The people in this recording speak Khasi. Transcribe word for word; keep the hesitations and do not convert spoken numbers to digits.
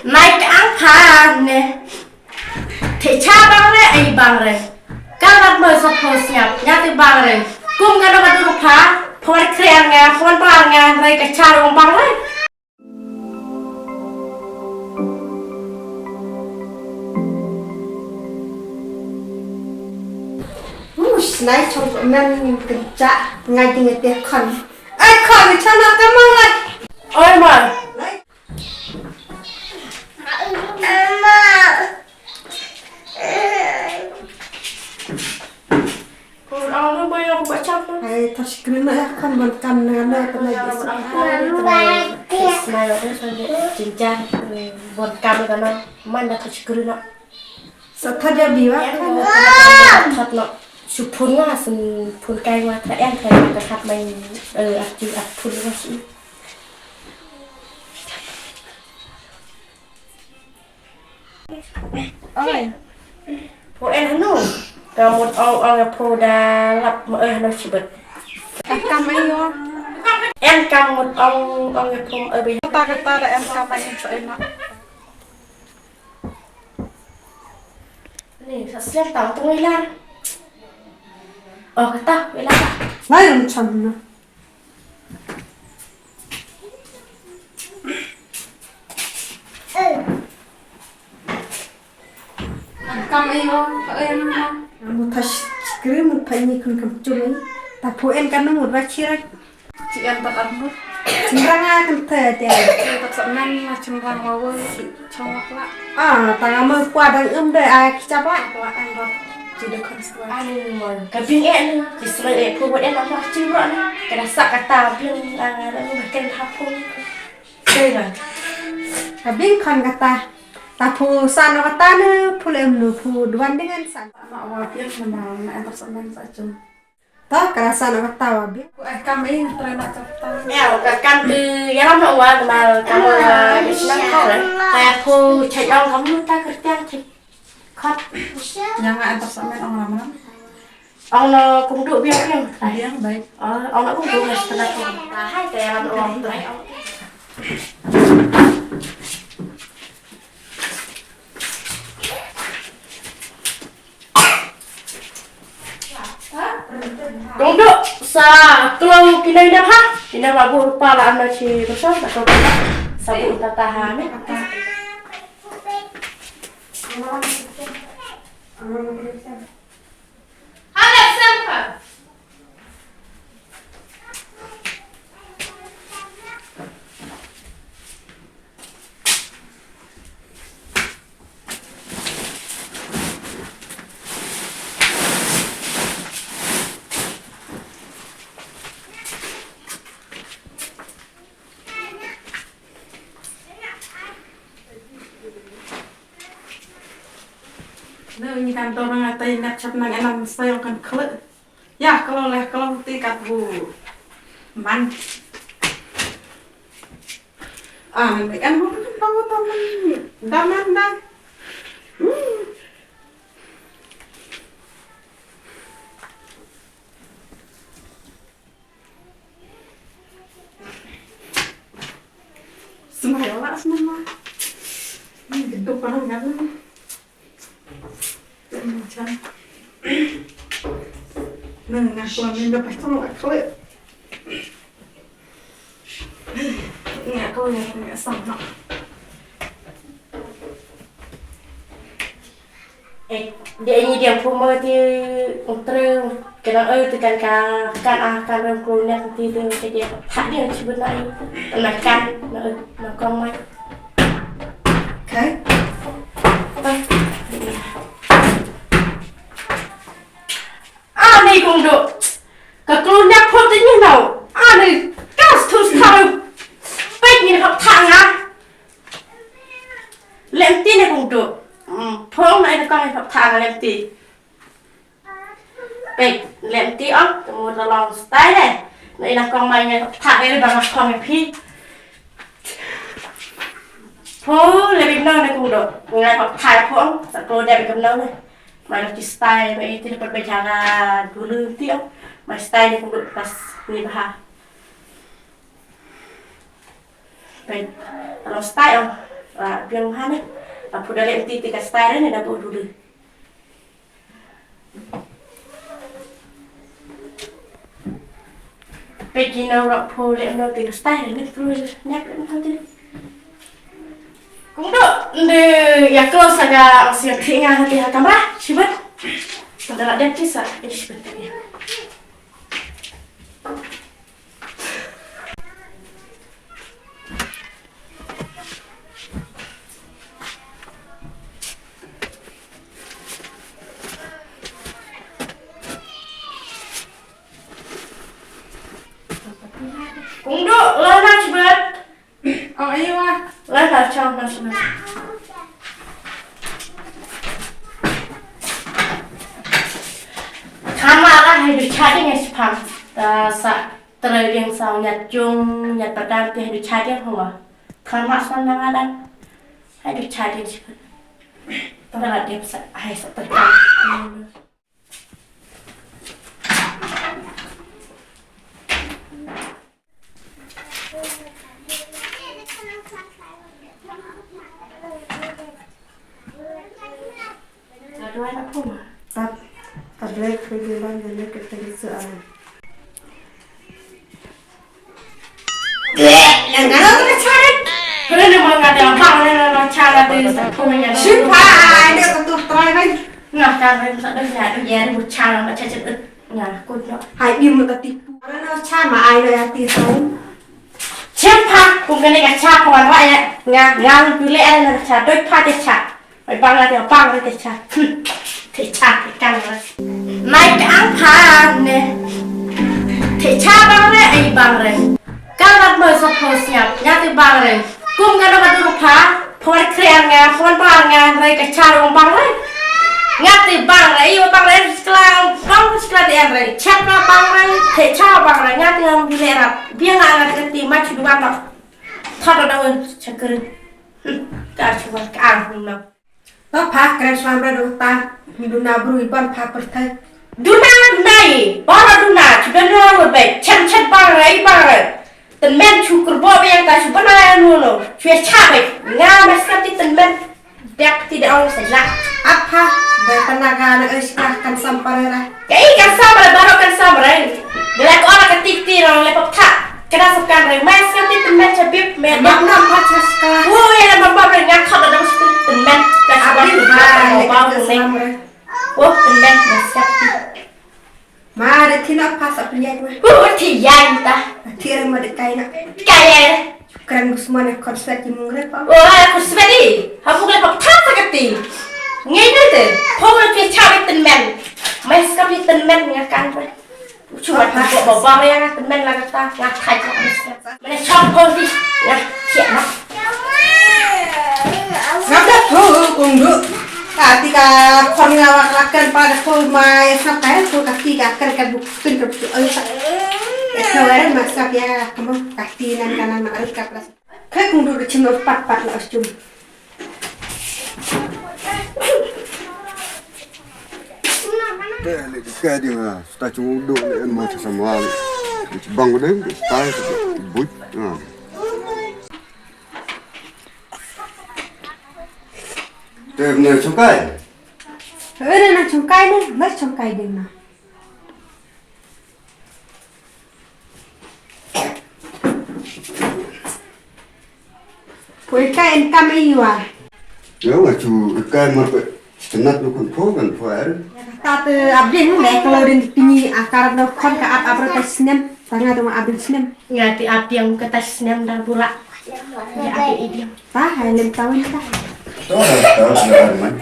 Nai ka ang pha ne. Te cha bang re, ai bang re. Ka rat mo sa pho siap, nya te bang re. Kum ka na ka tu pha, pho kre ang nga, pho bang nga, re ka cha rong bang re. Us, nai chong men kyncha ngai ding te khon. Ai khon, chana ka mang lai. Oi ma. Ai, ta shikri na ya kan ban kan na na ta na ya. Jinjar ban kan na man da ta shikri na. Sa ta ja biwa kan. That no. Su phun nga sun phun kai nga ta en kai ka khat mai. Eh, ati at phun nga si. Oi. Phu en hanu. Ka mut ong ong ya phu da lap ma eh hanu shibet. Kam ayo. En kam mut ong ong ya phu eh bi. Kata kata da en kam ayo so ena. Ni sa slem tang tu ngilar. Oh kata ngilar. Lai rum cham na. Kam ayo, ka ayo na. Mu ta shikri, mu ta ni kun kam chuli. Ta phu en kan mu ra chira. Chi en ta armu. Chimrang a kan te te. Ta sa men ma chimrang wa wa. Chong wa la. Ah, ta nga mu kwa dang um de ai ki chapa. Wa en ro. Chi de kon swa. Ai mo. Ka bing e ni. Chi swa e phu wa en ma chimrang ni. Ka da sa ka ta bing a na mu kan ha phu. Ka bing khon kata. Ta phu san kata ne phu lem nu phu duan dengan san. Ma wa biang nama na entok samen sa chung. Ta kara san kata wa biang. Ku eh kam ing tra na kata. Ya ka kam tu ya ram na wa mal kam wa isna ka. Ta phu chai ong kam nu ta kertiang chai. Khot. Yang entok samen ong ram ram. Ong na kum du biang biang. Biang baik. Ah, ong na kum du mas tena kum. Hai te ram ong. Kum du sa klong kinai na ha. Kinai ma bu rupa la amna chi bersam ta ko. Sa bu ta ta ha ne. Nang ni kan to nang atai nak chap nang enam sayong kan khle. Ya kalau leh kalau ti kat bu man. Ah, nang kan bu kan tahu taman daman dah. Hmm. Smile lah, smile lah. Ini geduk orang kan. Macam. Nah, ngaku amin dah pasti mau klik. Ngaku ya, nggak sama. Eh, dia ini dia pun mau dia untuk kena eh tu kan kan kan ah kan orang keluar ni tu tu dia tak dia cuba nak eh nak kan nak eh nak kong mai. Kai. Ani kong do. Ka klun yak phot te nyi nau. Ani kas thus thau. Pek nyi hap thang ah. Lem ti ne kong do. Phong na ina kong hap thang lem ti. Pek lem ti ong. Kamu tolong style eh. Na ina kong mai ngai hap thang eh bang kong phi. Pho le bik nang ne kong do. Ngai hok thai pho sa ko de bik nang ne. Mai lo ki style mai ti pat be jaga dulu ti ong. Mai style ne kong do pas ni bha. Bai lo style ong. Ba biang ha ne. Ba phu da leh ti ti ka style ne da bu dulu. Peki na rak phu leh no ti ka style ne phu nyap leh no ti. Kung do nde ya ko sa ga sia ti nga ha ti ha kamra shibet. Tanda la dep ti sa shibet. Kung do la na shibet. Ong ayo wa. La na chong na shibet. Kama la hai du cha ding es pam. Ta sa. Trai ding sa nyat jung nyat padam te du cha ding hwa. Khan ma son na ngadan. Hai du cha ding shi. Tara dep sa hai sa trai. Tap, tap lek pergi bang dan lek kita gitu ah. Lek, yang kalau kita cari. Kena ni mana dia bang ni nak cari tu punya. Sumpah, dia ketuk try kan. Ngah cari tak ada ya, ya ada bucang nak cari. Ngah kau nak. Hai dia mau tipu. Ada nak cari mai ada yang tipu. Chim pha, kum kane ka cha pha wan rah ïa nga, nga lum pule ai na ka cha, doi pha te cha. Bai bang la te bang la te cha. Te cha te kang la. Nai ka ang pha ne. Te cha bang re ai bang re. Ka lat mo sa pho siap, nya te bang re. Kum ka na ka dur pha, pha wan kre ang nga, pha wan bang nga, re ka cha rong bang re. Nga te bang re, ai bang re, skla bang skla te ang re. Chap na bang re, te cha bang re, nga te ngam bile rap. Biang nga ngat kati ma chu duan no. Thot da wen chakri. Ka chu wan ka ang no. To pha kren swam re do ta. Duna bru i ban pha perthai. Duna duna i. Bara duna chu duna wen be. Chan chan bang re bang re. Ten men chu kurbo be yang ta chu bana no no. Chu cha be. Nga mas kati ten men. Dep ti da ong sa la. Apa? Ba panaga na oi sika kan sampare ra. Ka i kan sampare baro kan sampare. Bela ko ala ka tik ti rong le pop tha. Kada sa kan re. Mai sa ti temen cha bip me. Mam na pa cha ska. Wo ya la mam ba re nga kha da dong sti temen. Ka sa ba. Abin ha le ka sampare. Wo temen na sa ti. Ma, da thi na pa sa pynjai ma. Uh, thi jai ta. Thi re ma de kai na. Kai jai. Kren gus ma ne concert ki mung re pa. Oh, concert di. Ha bu le pa tha sa kati. Ngai ne te. Pho le thi cha bi ten men. Mai ska bi ten men nga kan pa. Chu ma pa ba ba ya ten men la ka ta. Nga khai cha. Mane chong ko ti. Nga thiah na. Ngam da phu kung du. Ka ti ka khon nga wa la kan pa da phu mai sa ka phu ka ti ka kan ka du pin ka phu ai sa. Ka wa ma sa pia ka mo ka ti nan ka nan ma ai ka plas. Ka kung du ka chim no pat pat na chum. Te le ka ding ha, sta chung du le ma ta sa ma. Chi bang de, sta buit. Te ne chung kai. Ere na chung kai ne, na chung kai ding na. Poi kai en kam e iwa. Ya wa chu kai ma pe. Senat lu kun pho kan pho er. Ta te abding ne kalau din pini akar no kon ka ap abra ta snem. Tanga dong abding snem. Nga ti abding ka ta snem da bura. Ya abding idiang. Ta hai lem tawin ta. To ta ta man.